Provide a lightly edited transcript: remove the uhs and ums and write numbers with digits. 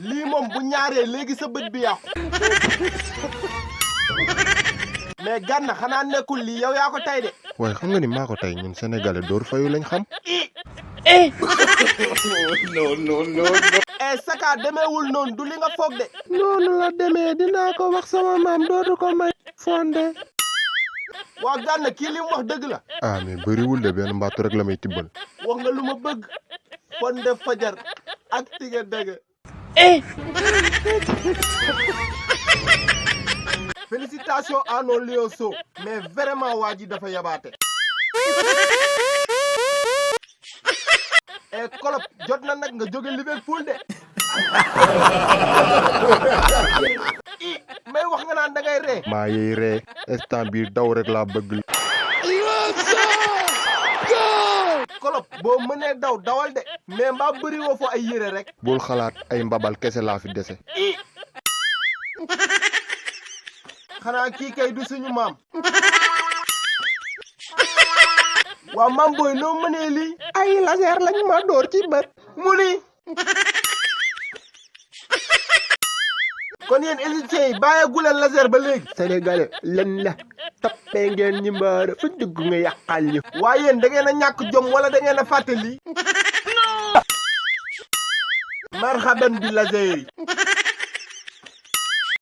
lii moom bu ñaaree léegi sa bët bi yàqu mais Gana xanaa nekkul lii yow yaa ko tey de. waaye xam nga ni maa ko tey ñun sénégalais door fayu lañ xam. non. Saka demeewul noonu du li nga foog de. noonu la demee dinaa ko wax sama maam dootu ko may fonde. waa Gana kii li mu wax dëgg la. mais bëriwul de benn mbaatu rek la may tibbal. wax nga lu ma bëgg. fonde fajar ak tige dëgg. félicitations à nos lionceaux mais vraiment waa ji dafa yabaate. Kolop jot na nag nga jóge Liverpool de. may wax nga naan da ngay ree. maa yey ree instant bii daw rek laa bëgg. Kolop boo mënee daw dawal de mais mbaa bëri woo fa ay yére rek. bul xalaat ay mbabal kese laa fi dese. xanaa kii kay du suñu maam. waa maam booy noo mënee lii. ay laser lañ ma door ci bët. mu ni. kon yéen égyptiens yi bàyyeeguleen laser ba léegi. sénégalais len la toppee ngeen ñi mbaara fu dugg nga yàqal ñu. waaye yéen da ngeen a ñàkk jom wala da ngeen a fàtte lii. marhaban bi laser yi.